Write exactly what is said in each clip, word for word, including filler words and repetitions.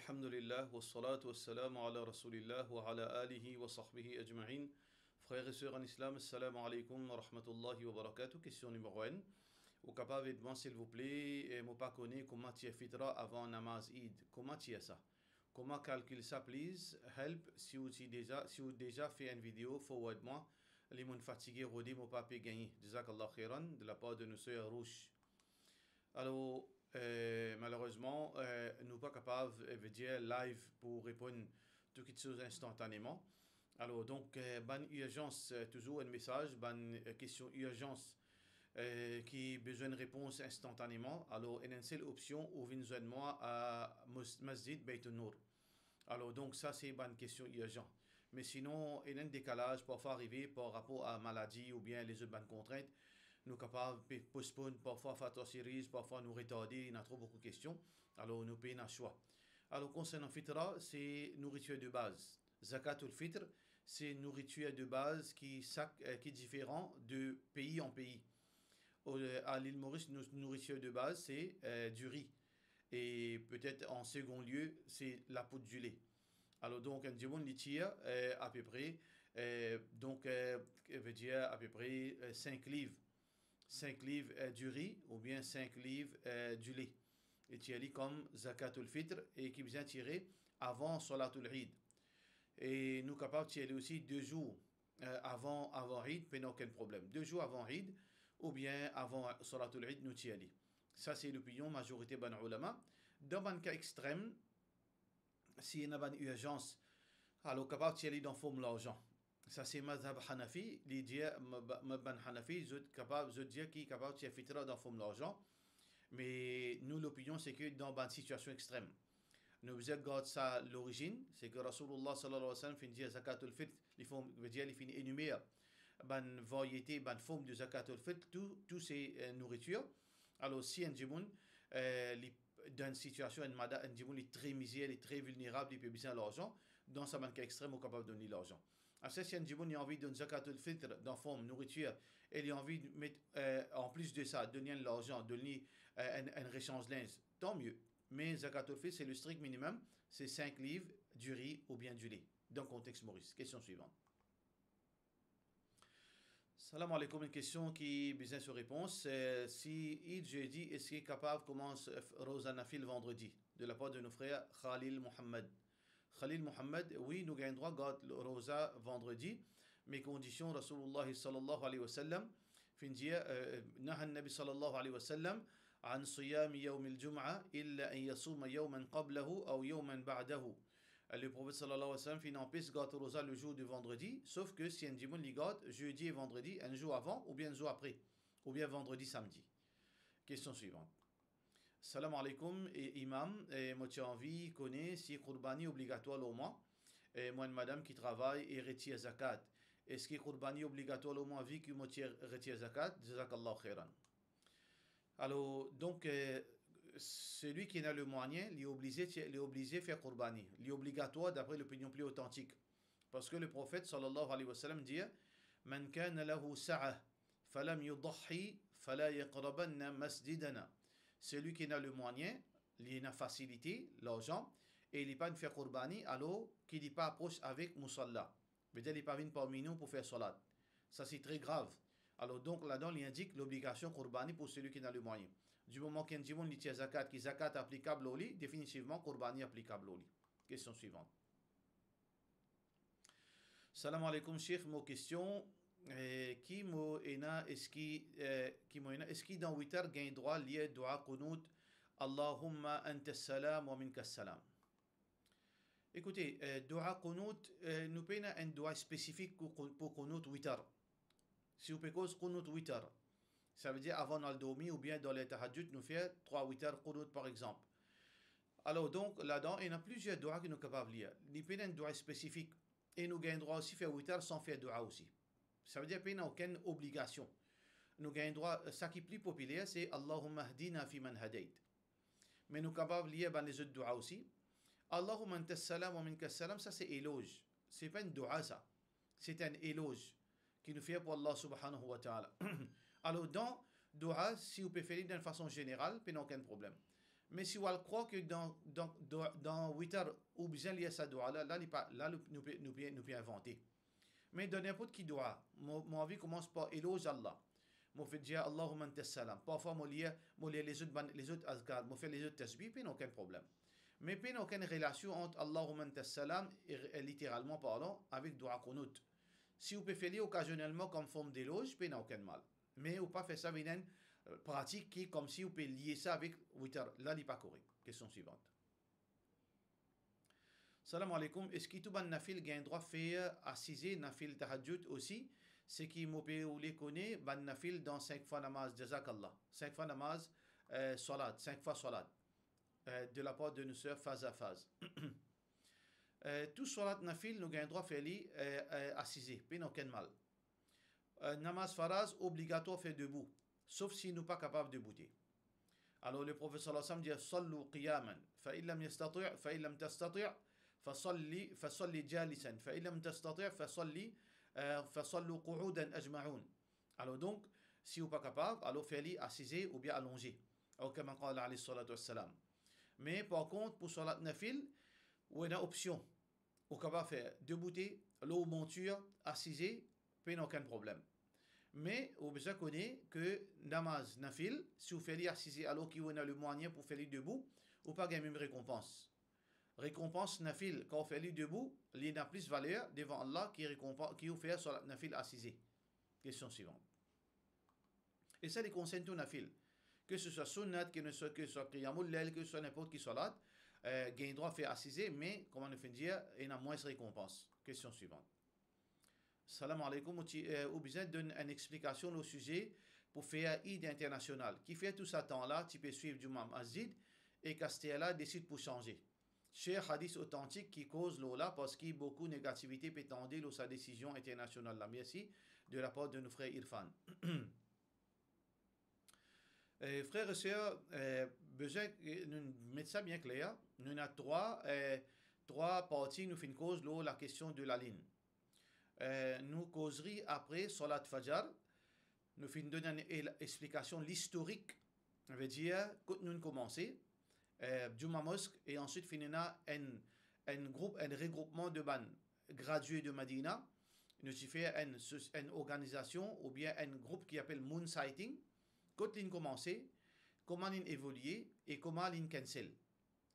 Alhamdulillah, wassalatu wassalamu ala rasoulillah wa ala alihi wa sahbihi ajmain. Frer e ser an Islam, assalamu alaikum wa rahmatullahi wa barakatuh. Kestion nimero enn. Ou kapav ed mwa, silvouple, e mo pa kone kouma tir fitra avan namaz Eid. Kouma tir sa? Kouma kalkil sa, please? Help, si ou ti deza, si ou deza fer enn video, forward mwa. Li, mo'nn fatige rode, mo pa pe gagne. Jazakallah khairan, de la part de nou ser Rouch. Alor, eh, malerezman, eh, nou pa kapav, eh, vedir live pou reponn tou kitsoz instantaneman. Alor, donk, eh, bann irzans, eh, touzour enn mesaz, bann, eh, kestion irzans, eh, ki bizin repons instantaneman. Alor, ena enn sel opsion, ou vinn zwenn mwa a mos-, Masjid Beit Nour. Alor, donk, sa se bann kestion irzan. Me sinon, ena enn dekalaz parfwa arive par rapor a maladi oubien lezot bann kontrint. Nou kapav pe postpone parfwa Fatwa Series, parfwa nou retarde, ena tro boukou kestion. Alor, nou pena swa. Alor, konsernan fitra, se nouritir de baz. Zakatul fitr, se nouritir de baz ki sak, eh, ki diferan de pei an pei. O, eh, a Lil Moris, nou, nouritir de baz, se, eh, diri. E petet an segon lie, se lapoud dile. Alor, donk, enn dimoun li tir, eh, apepre, eh, donk, eh, vedir apepre, eh, sink liv. Sink liv, eh, diri oubien sink liv, eh, dile. E tir li kom zakatul fitr e ki bizin tire avan salatul Eid. E nou kapav tir li osi de zour, eh, avan, avan Eid, pena okenn problem. De zour avan Eid oubien avan salatul Eid, nou tir li. Sa se lopinion mazorite bann oulama. Dan bann ka extrem, si ena bann irzans, alor kapav tir li dan form larzan. Sa se mazhab Hanafi, li dir, ma-, ma-, bann Hanafi, zot kapav, zot dir ki kapav tir fitra dan form larzan. Me nou lopinion se ke dan bann sitiasion extrem. Nou bizin gard sa lorizinn, se ke Rasoulullah sallallahu alayhi wa sallam finn dir zakatul fitr, li form, vedir li finn enimer bann variete, bann form de zakatul fitr, tou, tou se, eh, nouritir. Alor, si enn dimoun, eh, li dan enn sitiasion, enn mada-, enn dimoun li tre mizer, li tre vilnerab, li pe bizin larzan, dan sa bann ka extrem, ou kapav donn li larzan. Apre, si enn dimoun li anvi donn zakatul fitr dan form nouritir, e li anvi met, eh, an plis de sa, donn li enn larzan, donn li, eh, enn, enn resanz linz, tan mie. Me zakatul fitr, se le strik minimem, se sink liv diri oubien dile, dan kontex Moris. Kestion swivan. Salam alaikum, enn kestion ki bizin so repons. Eh, si Eid zedi, eski kapav koumans, eh, roza nafil vandredi? De lapar de nou frer Khalil Mohammed. Khalil Mohammed, wi, nou gagn drwa gard roza vandredi, me kondision Rasoulullah sallallahu alayhi wa sallam finn dir, eh, naha Nabi sallallahu alayhi wa sallam an siyami yawmil jum'a illa an yasuma yawman qablahu aw yawman ba'dahu. Le Profet sallallahu alayhi wa sallam finn anpes gard roza le zour de vandredi, sof ke si enn dimoun li gard zedi e vandredi, enn zour avan oubien enn zour apre, oubien vandredi, samdi. Kestion swivan. Salam alaikum, e imam, e mo ti anvi kone si kourbani obligatwar lor mwa. E mo enn madam ki travay e retir zakat. Eski kourbani obligatwar lor mwa vi ki mo ti retir zakat? Jazakallahu khairan. Alor, donk, eh, selwi ki ena le mwayin, li oblize, li oblize fer kourbani. Li obligatwar dapre lopinion pli otantik. Parski le Profet, sallallahu alayhi wa sallam, dir, "Man kana lahu sa'a, falam yudahhi, fala yaqrabanna masjidana." Selwi ki ena le mwayin, li ena fasilite, larzan, e li pa'nn fer kourbani, alor ki li pa apros avek mousalla. Vedir li pa vinn parmi nou pou fer salat. Sa se tre grav. Alor donk, ladan li indik lobligasion kourbani pou selwi ki ena le mwayin. Di moman ki enn dimoun li tir zakat, ki zakat aplikab lor li, definitivman kourbani aplikab lor li. Kestion swivan. Salam alaikum, Sheikh. Mo kestion, eh, ki mo ena, eski, eh, ki mo ena, eski dan witar gagn drwa lir dua kounout, Allahumma anta salam wa minka salam? Ekoute, eh, dua kounout, eh, nou pena enn dua spesifik pou, pou kounout witar. Si ou pe koz kounout witar, savedir avan nou al dormi oubien dan ler tahajjud, nou fer trwa witar kounout, par exanp. Alor, donk, ladan, ena plizier dua ki nou kapav lir. Li pena enn dua spesifik. E nou gagn drwa osi fer witar san fer dua osi. Savedir, pena okenn obligasion. Nou gagn drwa, sa ki pli popiler, se Allahumma hdina fi man hadayt. Me nou kapav lir bann lezot dua osi. Allahumma anta salam wa minka salam, sa se eloz. Se pa enn dua sa. Se enn eloz ki nou fer pou Allah subhanahu wa ta'ala. Alor, dan dua, si ou pe fer li dan fason zeneral, pena okenn problem. Me si ou al krwar ke dan, dan, dan, dan witar ou bizin lir sa dua la, la, li pa, la, nou, nou pe, nou pe, nou pe invante. Me dan ninport ki dua, mo, mo anvi koumans par eloz Allah. Mo fer dir Allahumma antas salam. Parfwa mo lir, mo lir lezot bann, lezot azkar, mo fer lezot tasbih, pena okenn problem. Me pena okenn relasion ant Allahumma antas salam e, e literalman parlan avek dua qunut. Si ou pe fer li okazionelman kom form deloz, pena okenn mal. Me ou pa fer sa vinn enn, euh, pratik ki koumsi ou pe lie sa avek witar. La, li pa korek. Kestion swivant. Salam aleykoum, eski tou bann nafil gagn drwa fer asize, nafil tahajjud osi? Seki mo pe oule kone, bann nafil dan sink fwa namaz, jazakallah. Sink fwa namaz, euh, salat, sink fwa salat, euh, de la part de nos sœurs Faz a Faz. Euh, tou salat nafil, nou gagn drwa fer li, euh, euh, asize, pena okenn mal. Euh, namaz faraz obligatwar fer debou, sof si nou pa kapav deboute. Alor, le Profet sallallahu alayhi wa sallam dir, "Sallu qiyaman, fa in lam yastati', fa in lam tastati', fa salli, fa salli jalisan, fa in lam tastati', fa salli, euh, fa sallu qu'udan ajma'un." Alor donk, si ou pa kapav, alor fer li asize oubien alonze. Aw kama qala alayhi salatu wassalam. Me par kont, pou salat nafil, ou ena opsion. Ou kapav fer deboute, lor montir, asize, pena okenn problem. Me ou bizin kone ke namaz nafil, si ou fer li asize alor ki ou ena le mwayin pou fer li debou, ou pa gagn mem rekonpans. Rekonpans nafil, kan ou fer li debou, li ena plis valer devan Allah ki rekonpan-, ki ou fer salat nafil asize. Kestion swivant. E sa, li konsern tou nafil. Ke se swa sunnat, ke se swa, ke se swa qiyamul layl, ke se swa ninport ki salat, euh, gagn drwa fer asize, me, kouma nou finn dir, ena mwins rekonpans. Kestion swivant. Salam aleykoum, ou ti, euh, ou bizin donn enn explikasion lor size pou fer Eid internasional. Kifer tou sa tan la, ti pe swiv Juma Masjid, ek aster la, desid pou sanze. Ser hadis otantik ki koz lor la, parski boukou negativite pe tande lor sa desizion internasional la. Mersi, de la part de nou frer Irfan. Eh, frer e ser, eh, bizin, eh, nou met sa bien kler, nou ena trwa, eh, trwa parti nou finn koz lor lakestion de lalinn. Eh, nou kozri apre salat Fajar, nou finn donn enn el-, explikasion listorik, vedir kot nou'nn koumanse, eh, Juma Mosque, e answit finn ena enn, enn group, enn regroupman de bann gradie de Madina, nou ti fer enn sos-, enn organizasion oubien enn group ki apel Moon Sighting, kot li'nn koumanse, kouma li'nn evolie e kouma li'nn cancel.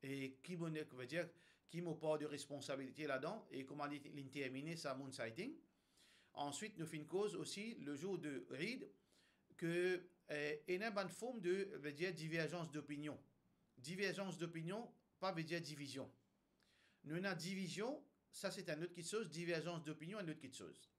E ki mo, vedir, ki mo par de responsabilite ladan e kouma li, li'nn termine sa Moon Sighting. Answit, nou finn koz osi le zour de Eid ke, eh, ena bann form de, vedir, diverzans dopinion. Diverzans dopinion pa vedir divizion. Nou ena divizion, sa se enn lot kitsoz, diverzans dopinion, enn lot kitsoz.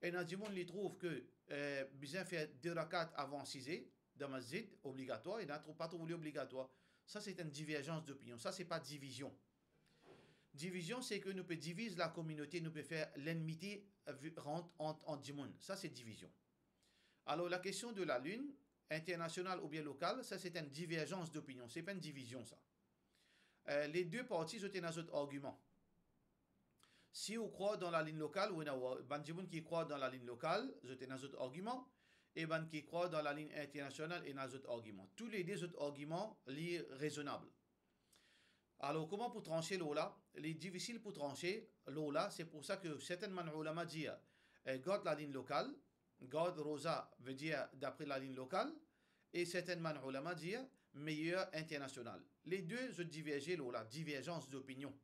Ena dimoun li trouv ke, eh, bizin fer de rakat avan size dan masjid, obligatwar, ena trou-, pa trouv li obligatwar. Sa se enn diverzans dopinion, sa se pa divizion. Divizion, se ke nou pe diviz lakominote, nou pe fer lennmite, eh, vi-, rant ant, ant dimoun. Sa se divizion. Alor, lakestion de lalinn, internasional oubien lokal, sa se enn diverzans dopinion, se pa enn divizion sa. Eh, le de parti, zot ena zot argiman. Si ou krwar dan lalinn lokal, ou ena, ou, bann dimoun ki krwar dan lalinn lokal, zot ena zot argiman, e bann ki krwar dan lalinn internasional, ena zot argiman. Toulede zot argiman, li rezonab. Alor, kouma pou transe lor la? Li difisil pou transe lor la, se pou sa ke sertenn bann oulama dir, eh, gard lalinn lokal, gard roza, vedir dapre lalinn lokal, e sertenn bann oulama dir meyer internasional. Le de, zot diverze lor la, diverzans dopinion.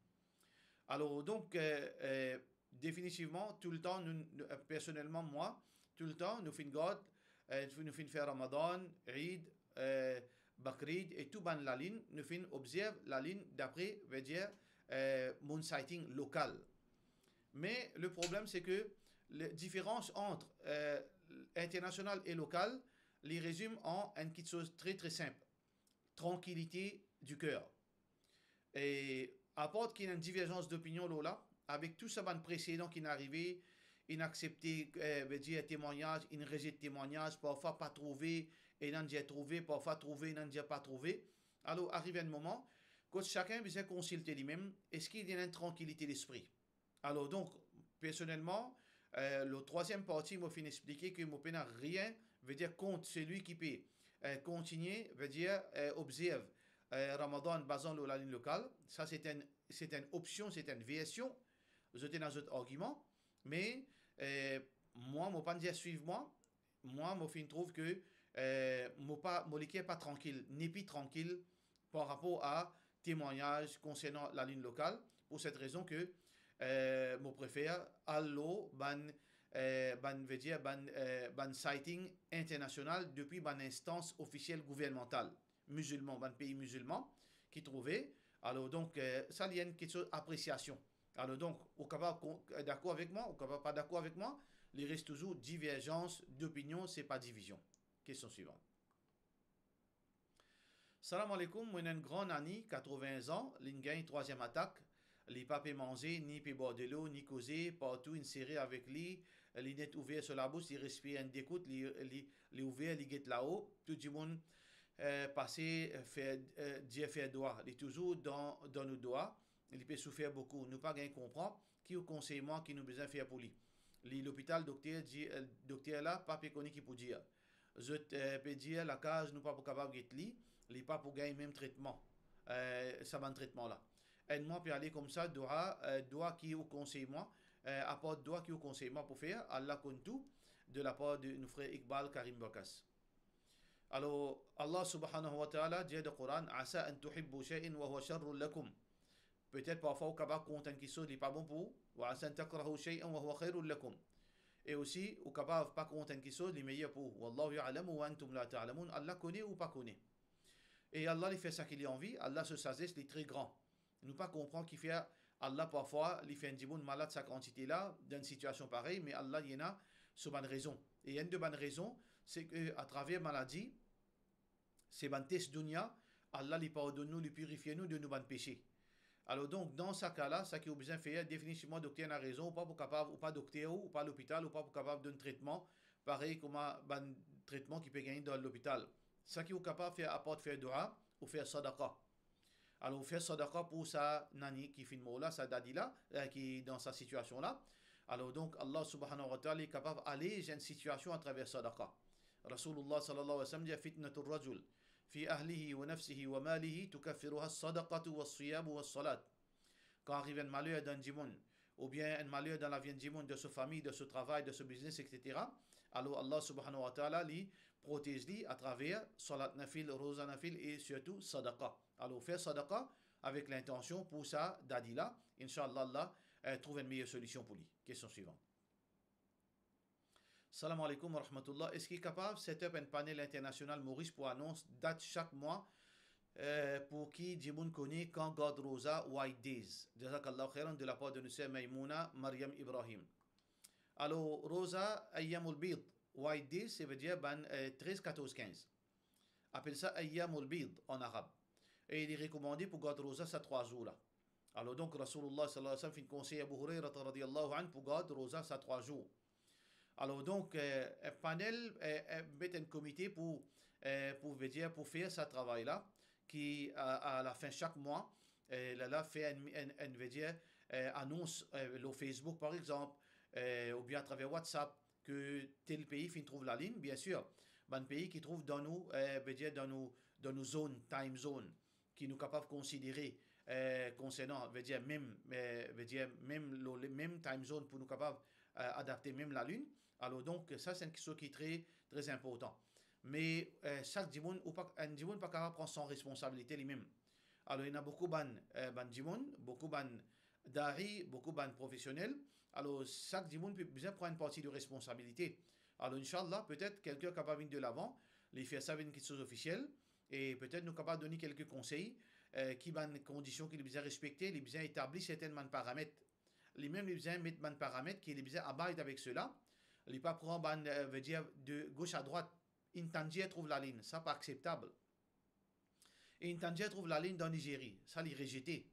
Alor, donk, eh, eh, definitivman, toultan, nou, nou, eh, personelman, mwa, toultan, nou finn gard, eh, nou finn fer Ramadan, Eid, eh, Bakrid e tou bann lalinn, nou finn obzerv lalinn dapre, vedir, eh, moon sighting lokal. Me le problem, se ke le diferans ant, eh, internasional e lokal, li rezime an enn kitsoz tre, tre sinp. Trankilite di ker. E apar ki ena enn diverzans dopinion lor la, avek tou sa bann presedan ki'nn arive, inn aksepte, eh, vedir temwagnaz, inn rezet temwagnaz, parfwa pa trouve, ena dir trouve, parfwa trouve, ena dir pa trouve. Alor, arive enn moman, kot sakenn bizin konsilte limem, eski li ena enn trankilite lespri? Alor, donk, personelman, eh, lor trwaziem parti, mo finn explike ke mo pena rien, vedir kont selwi ki pe, eh, kontinie, vedir, eh, obzerv, eh, Ramadan bazé lor lalinn lokal. Sa se enn, se enn opsion, se enn version. Zot ena zot argiman, me, eh, mwa, mo pa'nn dir swiv mwa, mwa, mo finn trouv ke, eh, mo pa, mo leker pa trankil, nepi trankil par rapor a temwagnaz konsernan lalinn lokal, pou set rezon ke, eh, mo prefer al lor bann, eh, bann, vedir, bann, eh, bann siting internasional depi bann instans ofisiel gouvernmantal mizilman, bann pei mizilman ki trouve. Alor, donk, eh, sa li enn kiksoz apresiasion. Alor, donk, ou kapav kon-, dakor avek mwa, ou kapav pa dakor avek mwa, li res touzour diverzans dopinion, se pa divizion. Kestion swivan. Salam aleykoum, mo ena enn gran nani, katrovin an, li'nn gagn trwaziem atak, li pa pe manze, ni pe bwar delo, ni koze, partou inn sere avek li, linet ouver so labous, li respir enn dekout, li, li, li ouver, li get lao, tou dimoun, eh, pase, eh, fer, eh, dir fer dwa, li touzour dan, dan nou dwa, li pe soufer boukou, nou pa gagn konpran, ki ou konsey mwa, ki nou bizin fer pou li? Li lopital, dokter di, eh, dokter la pa pe kone ki pou dir. Zot, eh, pe dir lakaz nou pa pou kapav get li, li pa pou gagn mem tretman, eh, sa bann tretman la. Enn mwa pe ale koumsa, dwa, eh, dwa ki ou konsey mwa, eh, apar dwa ki ou konsey mwa pou fer, Allah konn tou, de lapar de nou frer Iqbal Karim Bakas. Alor, Allah subhanahu wa ta'ala dir dan Koran, "Asa an tuhibbu shay'an wa huwa sharrun lakum." Petet parfwa ou kapav kontan enn kiksoz, li pa bon pou ou. "Wa asa an takrahu shay'an wa huwa khayrun lakum." E osi, ou kapav pa kontan enn kiksoz, li meyer pou ou. "Wallahu ya'lamu wa antum la ta'lamun." Allah kone, ou pa kone. E Allah, li fer seki li anvi, Allah so sazes, li tre gran. Nou pa konpran kifer Allah parfwa li fer enn dimoun malad sa kantite la, dan enn sitiasion parey, me Allah li ena so bann rezon. E enn de bann rezon, se ke atraver maladi, se bann tes dounia, Allah li pardonn nou, li pirifie nou de nou bann pese. Alor donk, dan sa ka la, sa ki ou bizin fer, definitivman, dokter ena rezon, ou pa pou kapav, ou pa dokter, ou pa lopital, ou pa pou kapav donn tretman, parey kouma bann tretman ki pe gagn dan lopital. Sa ki ou kapav fer, apar fer dwa, ou fer sadaqa. Alor, ou fer sadaqa pou sa nani ki finn mor la, sa dadi la, eh, ki dan sa sitiasion la. Alor donk, Allah subhanahu wa ta'ala li kapav alez enn sitiasion atraver sadaqa. Rasoulullah sallallahu alayhi wa sallam dir, "Fitnatur rajul fi ahlihi wa nafsihi wa malihi tukaffiruha as-sadaqatu was-siyamu was-salat." Kan ariv enn maler dan enn dimoun, oubien enn maler dan lavi enn dimoun, dan so fami, dan so travay, dan so biznes, et cetera, alor Allah subhanahu wa ta'ala li protez li atraver salat nafil, roza nafil e sirtou sadaqa. Alor, fer sadaqa avek lintansion pou sa dadi la, inshallah, Allah, eh, trouv enn meyer solision pou li. Kestion swivan. Salam aleykoum wa rahmatullah. Eski kapav set up enn panel internasional Moris pou anons dat sak mwa, eh, pou ki dimoun kone kan gard roza White Days? Jazakallahu khairan, de lapar de nou ser Maimouna Mariam Ibrahim. Alor, roza Ayyamul Bid, White Days, se ve dir bann, eh, trez, katorz, kinz. Apel sa Ayyamul Bid an arab. E li rekomande pou gard roza sa trwa zour la. Alor donk, Rasoulullah sallallahu alayhi wa sallam finn konsey Abu Hurairah radiyallahu anhu pou gard roza sa trwa zour. Alor donk, eh, enn panel, eh, eh, met enn komite pou, eh, pou, ve dir, pou fer sa travay la, ki a, a lafin sak mwa, eh, la, la fer enn, enn, enn, ve dir, eh, anons, eh, lor Facebook par exanp, eh, oubien atraver WhatsApp, ke tel pei finn trouv lalinn, biensir, bann pei ki trouv dan nou, eh, ve dir dan nou, dan nou zone, time zone, ki nou kapav konsidere, eh, konsernan, ve dir mem, eh, ve dir mem lor le, mem time zone pou nou kapav, eh, adapte mem lalinn. Alor donk, sa se enn kiksoz ki tre, tre inportan. Me, eh, sak dimoun, ou pa, enn dimoun pa kapav pran san responsabilite limem. Alor, ena boukou bann, eh, bann dimoun, boukou bann da'i, boukou bann profesionel. Alor, sak dimoun pe bizin pran enn parti de responsabilite. Alor, inshallah, petet kelkenn kapav vinn de lavan, li fer sa vinn kiksoz ofisiel, e petet nou kapav donn li kelke konsey, eh, ki bann kondision ki li bizin respekte, li bizin etabli sertin bann paramet. Limem, li bizin met bann paramet ki li bizin abide avek sela. Li pa pran bann, eh, ve dir de gos a drwat, inn tann dir trouv lalinn, sa pa akseptab. E inn tann dir trouv lalinn dan Nizeri, sa li rezete.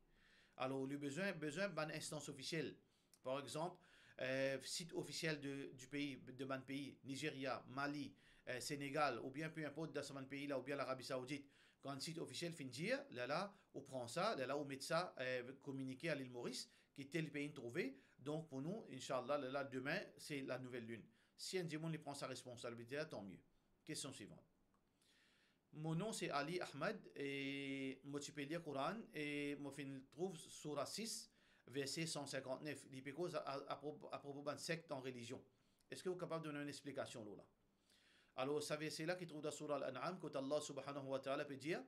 Alor, li bizin, bizin bann instans ofisiel. Par exanp, eh, sit ofisiel de, di pei, de bann pei, Nizeria, Mali, eh, Senegal, oubien pe inport dan sa bann pei la, oubien Larabi Saoudit. Kan sit ofisiel finn dir, lerla, ou pran sa, lerla, ou met sa, eh, kominike a Lil Moris, ki tel pei inn trouve. Donk, pou nou, inshallah, lerla, demin, se la nouvel linn. Si enn dimoun li pran sa responsabilite la, tan mie. Kestion swivan. Mo nom se Ali Ahmad e mo ti pe lir Koran e mo finn trouv soura sis, verse san sinkant-nef. Li pe koz a, a, apropo, apropo bann sekt an relizion. Eski ou kapav donn enn explikasion lor la? Alor, sa verse la ki trouv dan soura Al-An'am, kot Allah subhanahu wa ta'ala pe dir,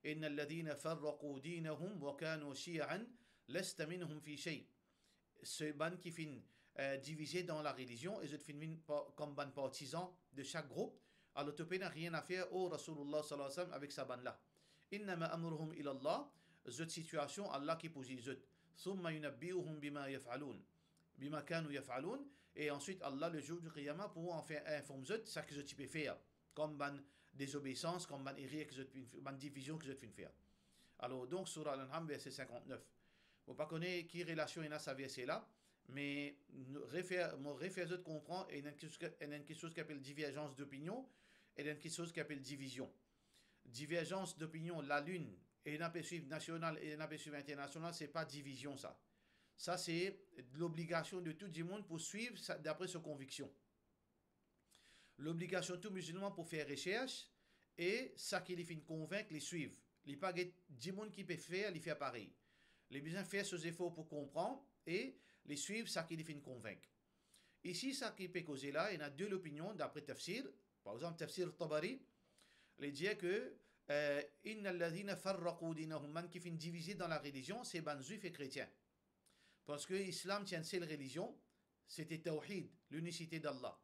"Innal ladhina farraqu dinahum wa kanu shi'an lasta minhum fi shay." Se bann ki finn, eh, divize dan larelizion e zot finn vinn pa, kom bann partizan de sak group, alor to pena rien a fer, o Rasoulillah sallallahu alayhi wa sallam, avek sa bann la. Innama amruhum ila Allah, zot sitiasion, Allah ki pou ziz zot. Thumma yunabbi'uhum bima yaf'alun, bima kanu yaf'alun, e answit Allah, le zour di Qiyama, pou anfin inform zot seki zot ti pe fer, kom bann dezobeisans, kom bann erer ki zot finn, bann divizion ki zot finn fer. Alor, donk, soura Al-An'am, verse sinkant-nef. Mo pa kone ki relasion ena sa verse la, me nou refer, mo refer zot konpran, ena enn kiksoz ki, ena enn kiksoz ki apel diverzans dopinion, ena enn kiksoz ki apel divizion. Diverzans dopinion, lalinn, ena pe swiv nasional, ena pe swiv internasional, se pa divizion sa. Sa se lobligasion de tou dimoun pou swiv sa, dapre so konviksion. Lobligasion tou mizilman pou fer resers e seki li finn konvink, li swiv. Li pa get dimoun ki pe fer, li fer parey. Li bizin fer so zefor pou konpran e li swiv seki li finn konvink. Isi, sa ki pe koze la, ena de lopinion dapre tafsir. Par exanp, tafsir Tabari, li dir ke, eh, "Innal ladhina farraqu dinahum", bann ki finn divize dan larelizion, se bann Zwif e Kretien. Parski Islam ti enn sel relizion, se ti tawhid, linisite d'Allah.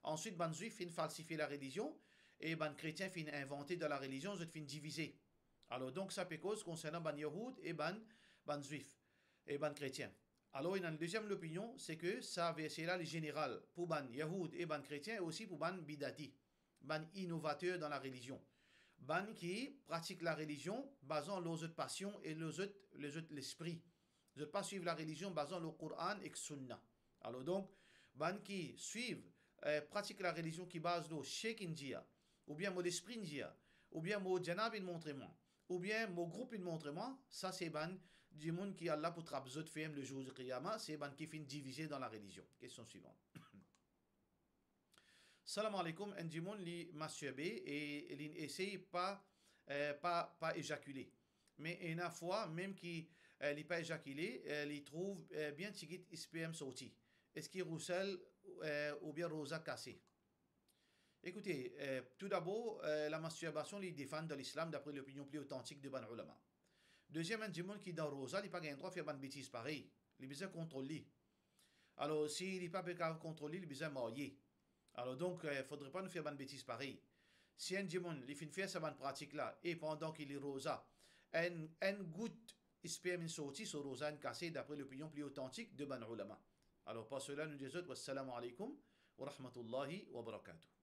Answit, bann Zwif finn falsifie larelizion, e bann Kretien finn invante dan larelizion, zot finn divize. Alor, donk, sa pe koz konsernan bann Yahoud e bann, bann Zwif, e bann Kretien. Alor, ena enn deziem lopinion, se ke sa verse la, li zeneral pou bann Yahoud e bann Kretien, e osi pou bann bidati, bann inovater dan larelizion, bann ki pratik larelizion bazan lor zot pasion e lor zot, lor zot lespri. Zot pa swiv larelizion bazan lor Koran ek Sunna. Alor donk, bann ki swiv, eh, pratik larelizion ki baz lor sheik inn dir, oubien mo lespri inn dir, oubien mo djanab inn montre mwa, oubien mo group inn montre mwa, sa se bann dimoun ki Allah pou trap zot ferm le zour di Qiyama, se bann ki finn divize dan larelizion. Kestion swivan. Salam aleykoum, enn dimoun li mastirbe e linn esey pa, eh, pa, pa ezakile. Me ena fwa, mem ki, eh, li pa ezakile, eh, li trouv, eh, bien tigit sperm sorti. Eski rousel, eh, oubien roza kase? Ekoute, eh, toudabor, eh, lamastirbasyon li defann dan Lislam dapre lopinion pli otantik de bann oulama. Deziem, enn dimoun ki dan roza, li pa gagn drwa fer bann betiz parey. Li bizin kontrol li. Alor, si li pa pe kapav kontrol li, li bizin marye. Alor donk, eh, fodre pa nou fer bann betiz parey. Si enn dimoun, li finn fer sa bann pratik la, e pandan ki li roza, enn, enn gout sperm inn sorti, so roza inn kase, dapre lopinion pli otantik de bann oulama. Alor, par sela, nou dir zot, wassalamu aleykoum wa rahmatullahi wa barakatuh.